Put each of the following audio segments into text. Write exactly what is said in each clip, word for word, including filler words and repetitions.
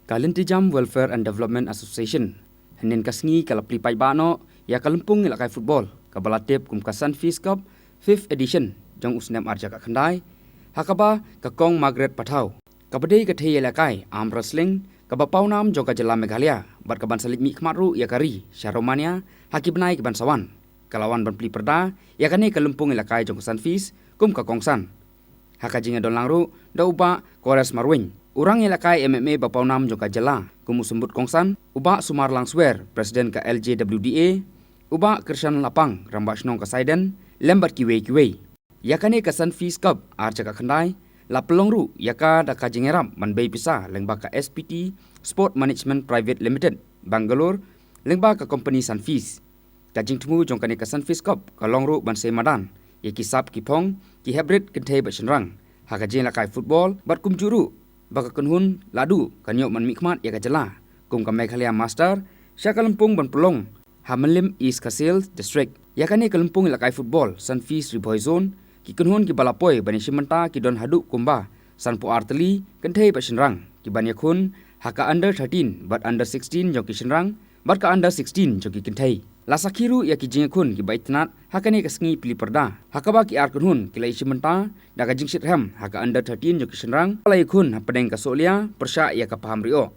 Ka Lintijam Welfare and Development Association hynnin ka sngi ka la plie paidbah noh ïa ka lympung ïalehkai football kaba la tip kum ka Sunfeast Cup fifth edition jong u snem arhajar khyndai, ha kaba ka Kong Margaret Pathaw, kaba dei ka thei ïalehkai arm wrestling kaba pawnam jong ka jylla Meghalaya bad kaban sa leit mihkhmat ruh ïa ka ri sha Romania ha ki bnai kiban sa wan, ka la wan ban plie pyrda ïa kane ka lympung ïalehkai jong ka Sunfeast kum ka kongsan. Ha ka jingïadon lang ruh da u Bah Kores Marwein, u rangïalehkai M M A ba pawnam jong ka jylla kum u symbud kongsan, u Bah Sumar Langswer, President ka L J W D A, u Bah Krishan Lapang, Rangbah Shnong ka Saiden, lem bad kiwei kiwei. Ïa kane ka Sunfeast Cup arhajar khyndai la pynlong ruh ïa ka da ka jingïarap ban bei pisa lyngba ka S P T Sport Management Private Limited, Bangalore, lyngba ka company Sunfeast. Ka jingthmu jong kane ka Sunfeast Cup ka long ruh ban sei madan ïa ki sap ki phong, ki heprit kynthei bad shynrang ha ka jingïalehkai football bad kumjuh ruh ba ka kynhun Lahduh kan ïoh ban mihkhmat ïa ka jylla kum ka Meghalaya Master sha ka lympung ban pynlong ha Mylliem, East Khasi Hills District. Ïa kane ka lympung ïalehkai football Sunfeast Ri Bhoi Zone, ki kynhun kiba la poi ban ïashim bynta ki don haduh kumba sanphew ar tylli kynthei bad shynrang kiban ïakhun ha ka under thirteen bad under sixteen jong ki shynrang bad ka under sixteen jong ki kynthei. La sakhi ruh ïa ki jingïakhun kiba itynnad ha kane ka sngi plie pyrda, ha kaba ki ar kynhun ki la ïashim bynta da ka jingshitrhem ha ka under thirteen jong ki shynrang, ba la ïakhun hapdeng ka Sohliya pyrshah ïa ka Pahamrioh.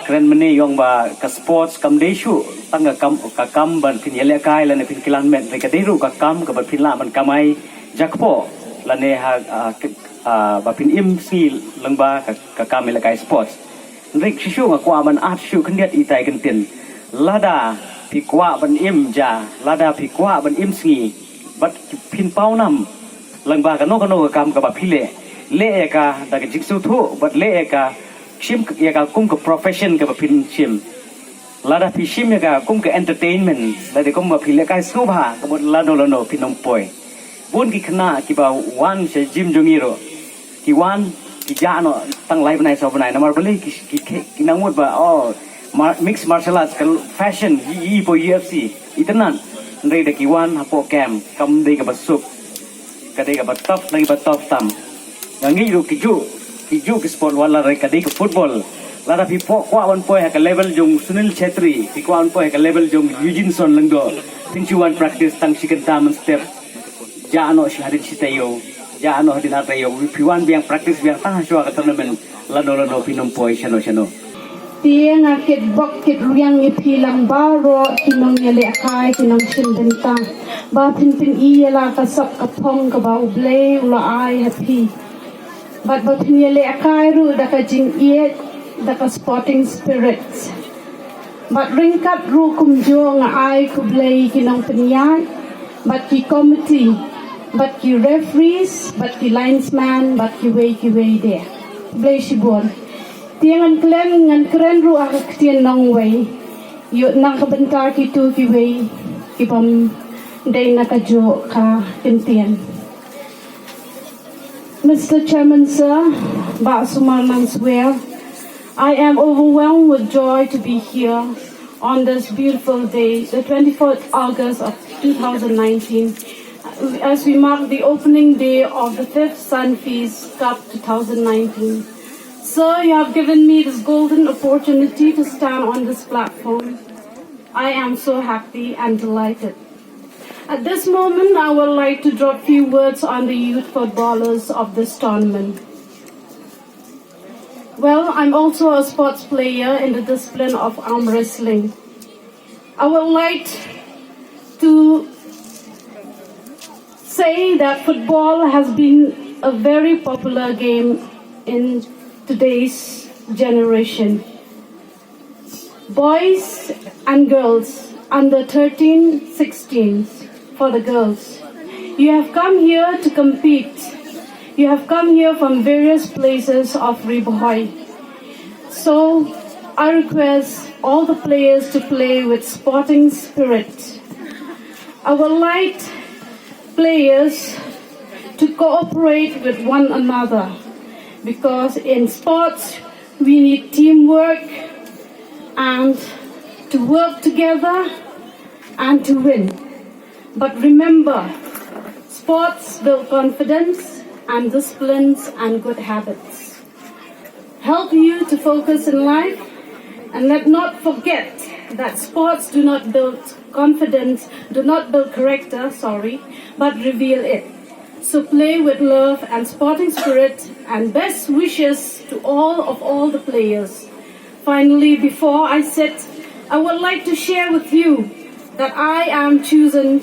Kren mynne ïong ba ka sports kam dei shuh tang ka kam, ka kam ban phin ïalehkai lane phin kylan met, hynrei ka dei ruh ka kam kaba phin lah ban kamai jakpoh lane ha, ah, ki-, ah, ba phin im sngi lyngba ka, ka kam ïalehkai sports. Hynrei shisha nga kwah ban ap shuh khyndiat itai kyntien. Lada phi kwah ban im ja, lada phi kwah ban im sngi, bad phin paw nam lyngba kano kano ka kam kaba phi leh, leh ïa ka da ka jingsngewthuh bad leh ïa ka shim ïa ka kum ka profession kaba phin shim. Lada phi shim ïa ka kum ka entertainment, lada kum ba phi lehkai sngewbha, ka mut lano lano phin ym poi. Bun ki khynnah kiba wan sha gym jong ngi ruh, ki wan, ki jah noh tang lai bnai saw bnai, namar balei ki, ki, ki, ki nang mut ba, oh, mar-, mixed martial arts ka fashion, i, i poi U F C, itynnad. Hynrei da ki wan hapoh camp, kam dei kaba suk, ka dei kaba tough, dei kaba tough tam. Nga ngeit ruh ki juh, ki juh ki sport, wat la ka dei ka football. Lada phi kwah ban poi ha ka level jong Sunil Chhetri, phi kwah ban poi ha ka level jong Eugene Son Lyngdoh, phin shu wan practice tang shi kynta mynstep. Jah noh shi hadien shi taïew, jah noh hadien ar taïew, phi wan biang practice biang tang hashwa ka tournament, lano lano phin ym poi shano shano. Te nga kitbok kitrwiang ïa phi lang baroh ki nongïalehkai, ki nongshim bynta, ba phin pyni ïa la ka sap ka phong kaba U Blei u la ai ha phi. Bad ba phin ïalehkai ruh da ka jingïeit, da ka sporting spirit. Bad ryngkat ruh kumjuh nga ai khublei ki nongpynïaid, bad ki committee, bad ki referees, bad ki linesman, bad kiwei kiwei de. Khublei shibun. Te ngan kren, ngan kren ruh ha ka ktien nongwei. Ïoh na ka bynta kito kiwei kibym dei na kajuh ka kyntien. Mister Chairman Sir, Bah Sumar Langswea, I am overwhelmed with joy to be here on this beautiful day, the twenty-fourth August of two thousand nineteen, as we mark the opening day of the fifth Sunfeast Cup two thousand nineteen. Sir, you have given me this golden opportunity to stand on this platform. I am so happy and delighted. At this moment, I would like to drop few words on the youth footballers of this tournament. Well, I'm also a sports player in the discipline of arm wrestling. I would like to say that football has been a very popular game in today's generation. Boys and girls, under thirteen, sixteen, for the girls. You have come here to compete. You have come here from various places of Ri Bhoi. So, I request all the players to play with sporting spirit. I would like players to cooperate with one another, because in sports we need teamwork and to work together and to win. But remember, sports build confidence and disciplines and good habits. Help you to focus in life, and let not forget that sports do not build confidence, do not build character, sorry, but reveal it. So play with love and sporting spirit, and best wishes to all of all the players. Finally, before I sit, I would like to share with you that I am chosen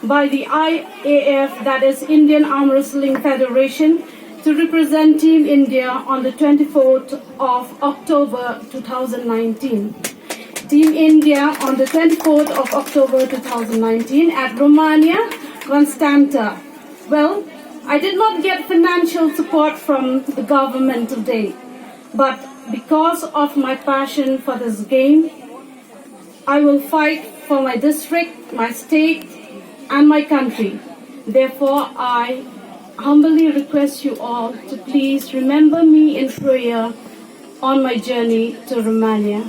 by the I A F, that is Indian Arm Wrestling Federation, to represent Team India on the twenty-fourth of October two thousand nineteen. Team India on the twenty-fourth of October two thousand nineteen at Romania, Constanta. Well, I did not get financial support from the government today, but because of my passion for this game, I will fight for my district, my state, and my country. Therefore, I humbly request you all to please remember me in prayer on my journey to Romania.